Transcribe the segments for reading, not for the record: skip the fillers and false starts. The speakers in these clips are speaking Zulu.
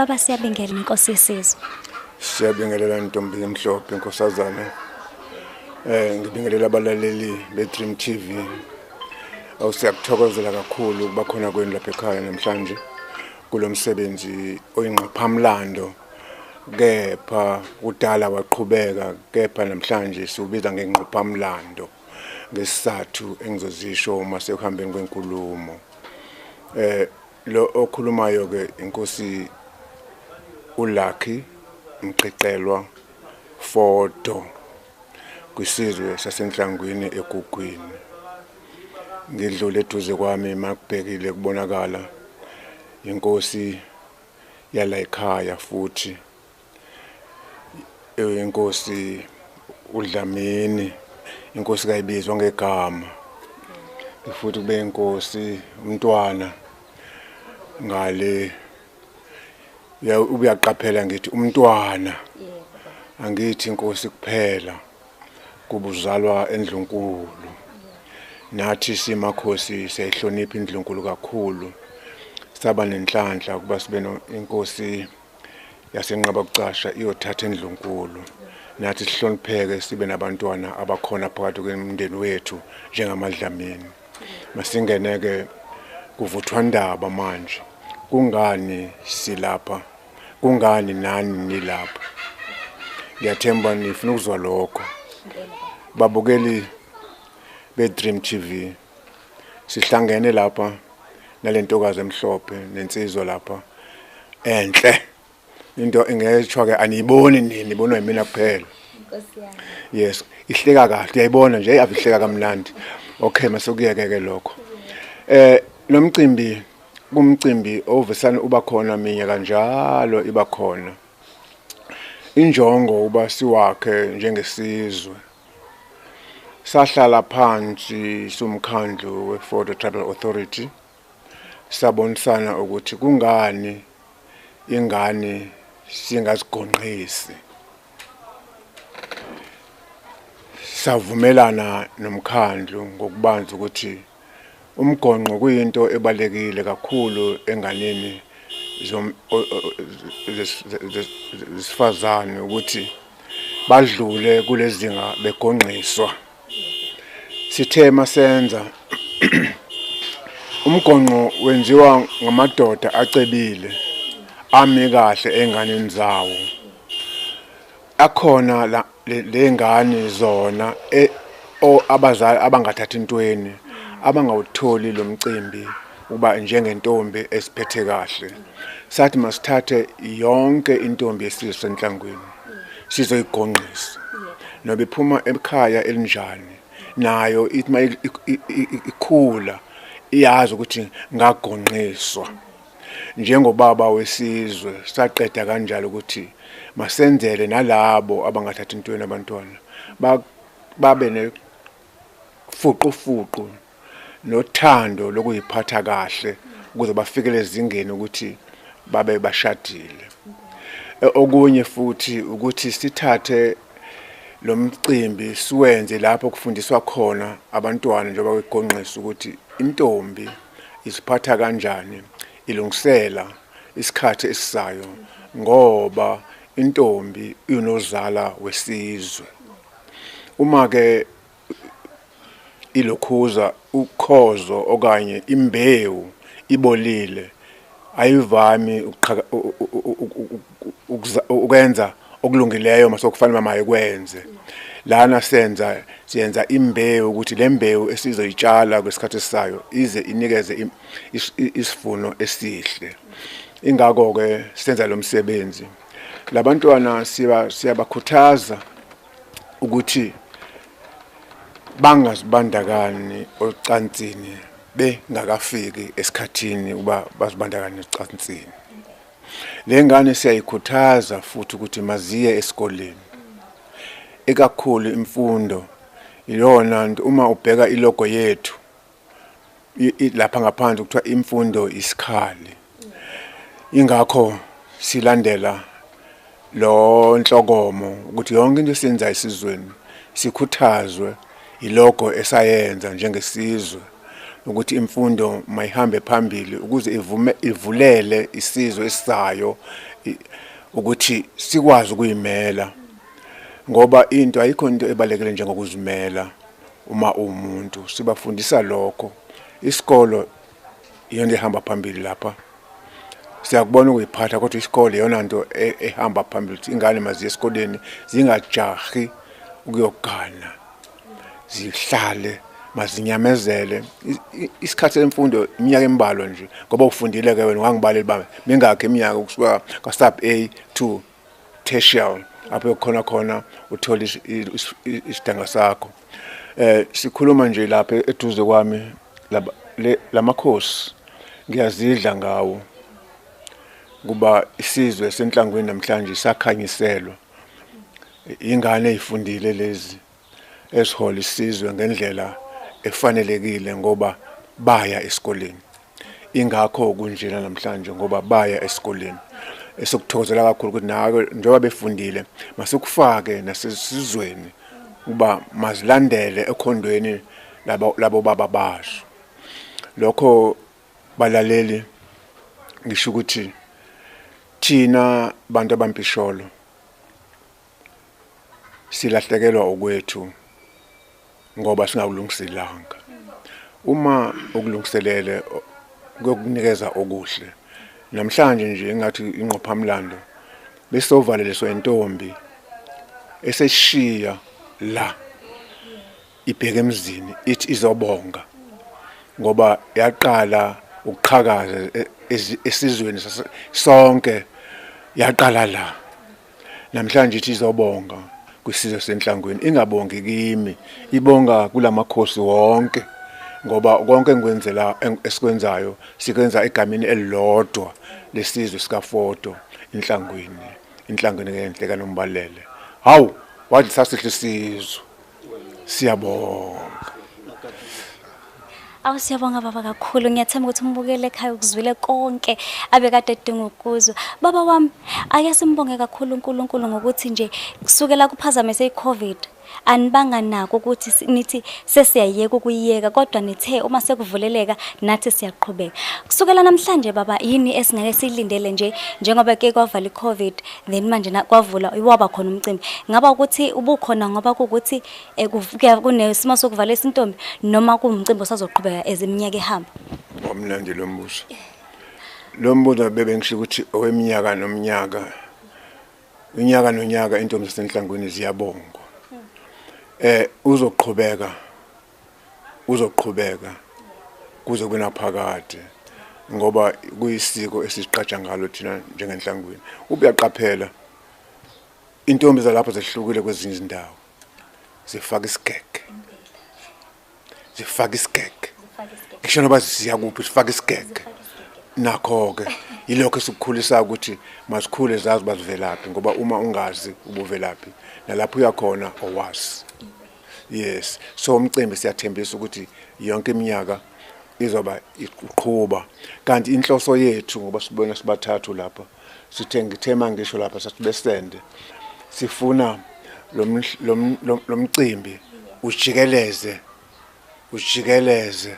Baba, siyabingelela, inkosi yesizwe. Siyabingelela, ntombi emhlophe, nkosazana. Ngibingelela abalaleli be-Dream TV. Awu, siyakuthokozela kakhulu ukuba khona kwenu lapha ekhaya namhlanje kulomsebenzi oyingqophamlando, kepha kudala waqhubeka, kepha namhlanje siwubiza ngengqophamlando ngesizathu engizozisho uma sekuhambeni kwenkulumo. Lo okhulumayo ke inkosi uLucky Mqiqelwa Fodo kwisizwe saseNhlangwini eGugwini. Ngidlule eduze kwami, makubhekile kubonakala inkosi yala ekhaya, futhi inkosi uDlamini, inkosi kayibizwa ngegama, futhi kube inkosi umntwana ngale. Uyaqaphela, ngithi umntwana, angithi inkosi kuphela, kubuzalwa endlunkulu. Nathi simakhosi siyayihlonipha indlunkulu kakhulu. Saba nenhlanhla ukuba sibe inkosi yasenqaba kucasha iyothatha endlunkulu, nathi sihlonipheke, sibe nabantwana abakhona phakathi kwemndeni wethu njengamaDlamini. Masingeneke kuvuthwandaba manje. Kungani silapha? Kungani nani nilapha? Ngiyathemba nifuna ukuzwa lokho. Babukeli be-Dream TV, sihlangene lapha nalentokazi emhlophe nensizwa lapha enhle. Into engeshwa ke aniyiboni nini, ibonwa yimina kuphela. Yes, ihleka kahle, uyayibona nje, avihleka kamnandi. Okay, masokuyeke ke lokho. Lo mcimbi kumcimbi ovesana uba khona minyaka kanjalo, iba khona. Injongo uba siwakhe njengesizwe. Sahlala phansi sumkhandlu we-Fodo Tribal Authority, sabonisana ukuthi kungani ingane singazigonqisi. Savumelana nomkhandlu ngokubanzi ukuthi umgonqo kuyinto ebalekile kakhulu enganeni zesifazane ukuthi badlule kulezinga begonqiswa. Sithe masenza umgonqo, wenziwa ngamadoda acebile, ami kahle enganeni zawo. Akhona la lengane zona abazali abangathathi intweni, abangawutholi lo mcimbi uba njengentombi esiphethe kahle. Sathi masithathe yonke intombi yesizwe senhlangwini, sizoyigonqisa, noba iphuma ekhaya elinjani, nayo ithi ma ikhula iyazi ukuthi ngagonqiswa njengobaba wesizwe. Saqeda kanjalo ukuthi masenzele nalabo abangathathi intweni, abantwana babe nefuqufuqu nothando lokuyiphatha kahle ukuze bafikele ezingeni ukuthi babe bashadile. Okunye futhi ukuthi sithathe lo mcimbi siwenze lapho kufundiswa khona abantwana, njengoba kugonqisa ukuthi intombi iziphatha kanjani, ilungisela isikhathi esizayo, ngoba intombi inozala wesizwe. Uma ke ilokhuza ukhozo okanye imbewu ibolile, ayivami ukwenza okulungileyo masokufanele mama ayikwenze. Lana siyenza imbewu ukuthi le mbewu esizoyitshala kwesikhathi esisayo ize inikeze isivuno esihle. Ingakho ke senza lo msebenzi. Labantwana siyabakhuthaza ukuthi bangazibandakani ocansini bengakafiki esikhathini uba bazibandakanye ocansini. Le ngane siyayikhuthaza futhi ukuthi maziye esikoleni, ikakhulu imfundo iyona nto. Uma ubheka ilogo yethu lapha ngaphandle, kuthiwa imfundo isikhali. Ingakho silandela lo nhlokomo ukuthi yonke into esiyenzayo esizweni sikhuthazwe ilogo esayenza njengesizwe. ukuthi imfundo mayihambe phambili ukuze ivume ivulele isizwe esizayo ukuthi sikwazi ukuyimela, ngoba into ayikho into ebalekele njengokuzimela uma umuntu. Sibafundisa lokho. Isikolo iyona ehamba phambili lapha, siyakubona ukuyiphatha, kodwa isikole iyona nto ehamba phambili, ukuthi ingane maziye esikoleni zingajahi ukuyogana, zihlale mazinyamezele isikhathi semfundo iminyaka embalwa nje, ngoba ufundile ke wena ungangibaleli baba mingakhi iminyaka ukusuka ka sub A to tertiary apho khona khona uthola isidanga sakho. Sikhuluma nje lapha eduze kwami lamakhosi ngiyazidla ngawo, kuba isizwe senhlangweni namhlanje sakhanyiselwa ingane ezifundile lezi esihola isizwe ngendlela efanelekile, ngoba baya esikoleni. Ingakho kunjena namhlanje ngoba baya esikoleni. Esokuthokozela kakhulu ukuthi nawe njengoba befundile masukufake nasesizweni kuba mazilandele ekhondweni labo baba basho. Lokho balaleli ngisho ukuthi thina bantu abampisholo silahlekelwa okwethu ngoba singakulungiselanga. Uma ukulungiselele kokunikeza okuhle, namhlanje nje engathi inqophamlando besovaleliswa intombi eseshiya la ibheke emzini ithi izobonga, ngoba yaqala ukuqhakaza esizweni sonke, yaqala la. Namhlanje ithi izobonga kwisizwe senhlangweni, ingabongi kimi, ibonga kulamakhosi wonke, ngoba konke engikwenzela esikwenzayo sikwenza egameni elilodwa lesizwe sikaFoto inhlangweni, inhlangweni enhle kaNombalele. Hawu, wathi sasihle isizwe. Siyabonga. Awu, siyabonga baba kakhulu. Ngiyathemba ukuthi umbukele ekhaya ukuzwile konke abekade edinga ukuzwa. Baba wami, ake simbonge kakhulu uNkulunkulu ngokuthi nje kusukela kuphazamise iCovid anibanga nako ukuthi nithi sesiyayeka ukuyiyeka, kodwa nithe uma sekuvuleleka nathi siyaqhubeka. Kusukela namhlanje baba, yini esingeke siyilindele nje njengoba ke kwavala iCovid, then manje kwavula waba khona umcimbi? Ngaba ukuthi ubukhona ngoba kuwukuthi kunesimo sokuvala isintombi, noma kuwumcimbi osazoqhubeka eziminyaka ehamba? Wamnandi lo mbuzo. Lo mbuzo bebe ngisho ukuthi oweminyaka nomnyaka, unyaka nonyaka intombi zasenhlangweni ziyabongwa. Uzoqhubeka, uzoqhubeka kuze kube naphakade, ngoba kuyisiko esiziqaja ngalo thina njengenhlangweni. Ubuyaqaphela intombi zalapho zehlukile kwezinye izindawo, zifaka isigege, zifaka isigege, ngisho noba siya kuphi sifaka isigege. Nakho-ke yilokho esikukhulisa ukuthi masikhule zazi bazivelaphi, ngoba uma ungazi ubuvelaphi nalapho uyakhona owazi. Yes, so umcimbi siyathembisa ukuthi yonke iminyaka izoba iqhuba, kanti inhloso yethu ngoba sibona sibathathu lapha, sithe ngithema ngisho lapha sathi besende sifuna lo mcimbi ujikeleze, ujikeleze,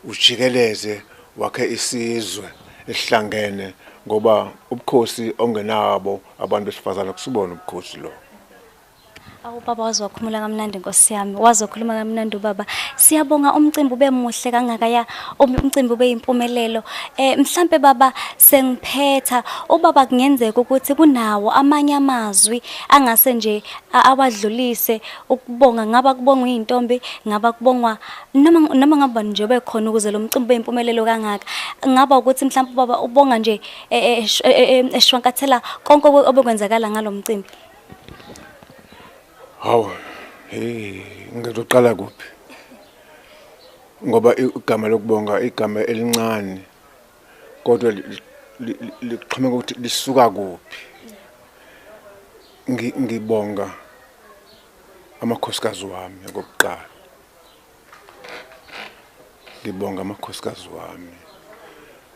ujikeleze wakhe isizwe esihlangene, ngoba ubukhosi ongenabo abantu besifazane kusibona ubukhosi lo. Awu baba, waze wakhuluma kamnandi Nkosi yami, waze wakhuluma kamnandi ubaba. Siyabonga, umcimbi ube muhle kangaka, umcimbi ube yimpumelelo. Mhlambe baba sengiphetha, ubaba kungenzeka ukuthi kunawo amanye amazwi angase nje awadlulise ukubonga, ngaba kubongwa izintombi, ngaba kubongwa noma ngaba nje bekhona ukuze lo mcimbi ube yimpumelelo kangaka. Ngaba ukuthi mhlambe ubaba ubonga nje eshwankathela konke obekwenzakala ngalomcimbi. Hawu, hey, ngizoqala kuphi? Ngoba igama lokubonga igama elincane, kodwa lixhomeka ukuthi lisuka kuphi. Ngibonga amakhosikazi wami okokuqala. Ngibonga amakhosikazi wami.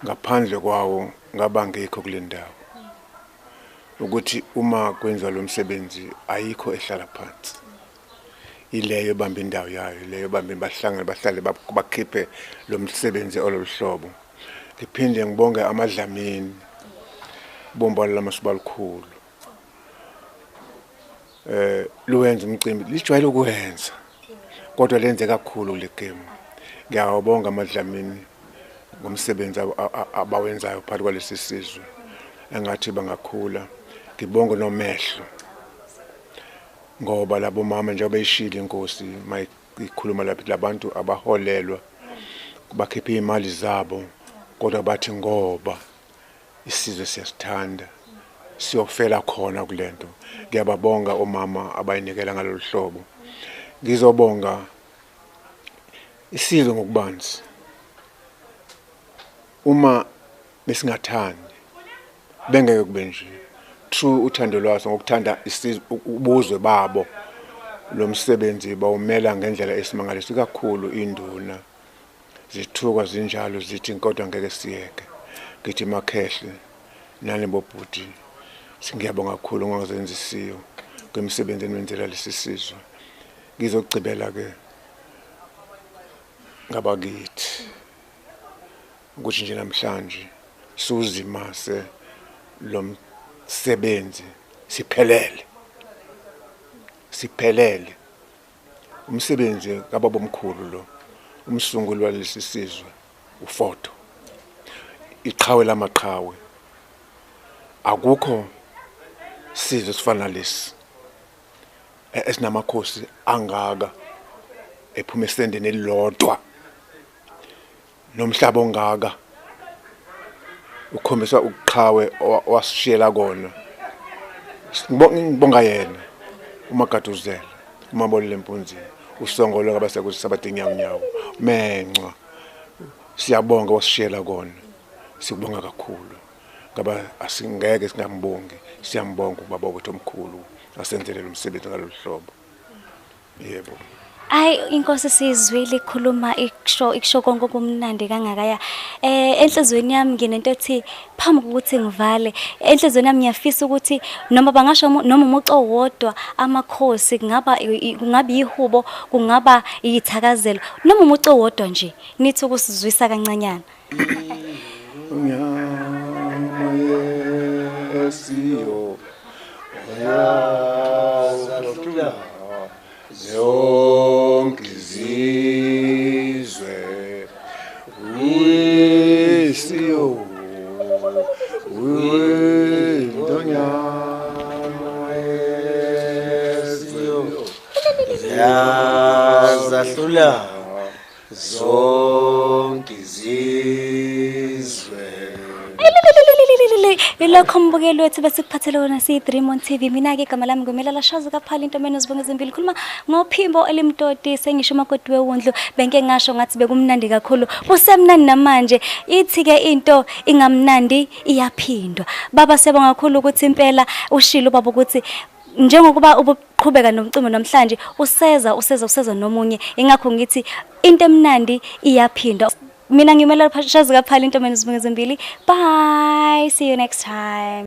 Ngaphandle kwawo ngaba ngekho kule ndawo. Ukuthi uma kwenziwa lo msebenzi ayikho ehlala phansi. Ileyo ebamba indawo yayo, leyo ebamba bahlangane bahlale bakhiphe lo msebenzi ololuhlobo. Ngiphinde ngibonge amaDlamini, bombala lamasibalukhulu. Luwenza umcimbi, lijwayele ukwenza kodwa lenze kakhulu kule game. Ngiyawabonga amaDlamini ngomsebenzi abawenzayo phakathi kwalesi sizwe, engathi bangakhula. Ngibonge nomehlo ngoba labo mama njengoba ishilo inkosi mayikhuluma lapha, labantu abaholelwa bakhipha imali zabo, kodwa bathi ngoba isizwe siyasithanda siyofela khona kulento. Ngiyababonga omama abayinikela ngalolu hlobo. Ngizobonga isizwe ngokubanzi. Uma besingathandi bengeke kube nje. True uthando lwaso ngokuthanda isizwe, ubuzwe babo, lo msebenzi bawumela ngendlela esimangaliso kakhulu. Induna zithuka zinjalo zithi kodwa ngeke siyeke. Ngithi makhehle nani bobhuti, singiyabonga kakhulu ngongazenzisiyo kwemisebenzi enwenzela lesi sizwe. Ngizogcibela ke ngabakithi ukuthi nje namhlanje suzimase lo msebenzi siphelele, siphelele. Umsebenzi kababomkhulu lo, umsunguli walesi sizwe uFoto, iqhawe lamaqhawe. Akukho sizwe esifana nalesi esinamakhosi angaka ephuma esendeni elilodwa nomhlaba ongaka, ukhombisa uqhawe owasishiyela kona. Ngibonga yena uMagaduzela, uMabolele Empunzini, usongolo kabasekusabathe inyawo mencwa. Siyabonga wasishiyela kona, sikubonga kakhulu. Ngaba asingeke singambongi, siyambonga ubaba wethu omkhulu asenzele lo msebenzi ngalolu hlobo. Yebo. Ayi, inkosi siyizwile ikhuluma, ikusho konke okumnandi kangakaya. Enhliziyweni yami nginento ethi phambi kokuthi ngivale, enhliziyweni yami ngiyafisa ukuthi noma bangasho noma umuco owodwa amakhosi, kungaba ihubo, kungaba iyithakazelo, noma umuco owodwa nje nithi ukusizwisa kancanyana. Nyama yesiyo yazahlula zonke izizwe, uyisiyo uyintonyama yesiyo yazahlula zonke izizwe. Ilokho mbukeli wethu besikuphathele wona siyi-Dream on TV. Mina-ke igama lami nguMelala Shazi kaPhali, intombi enozibongo ezimbili. Khuluma ngophimbo elimtoti, sengisho umakoti wewundlu. Benke ngasho ngathi bekumnandi kakhulu, kusemnandi namanje. Ithi-ke into ingamnandi iyaphindwa. Baba, siyabonga kakhulu ukuthi impela ushilo ubaba ukuthi njengokuba ubuqhubeka nomcimbi namhlanje, useza useza useza nomunye. Ingakho ngithi into emnandi iyaphindwa. Mina ngimela Shazi kaPhali, intombi enozibongo ezimbili. Bye, see you next time.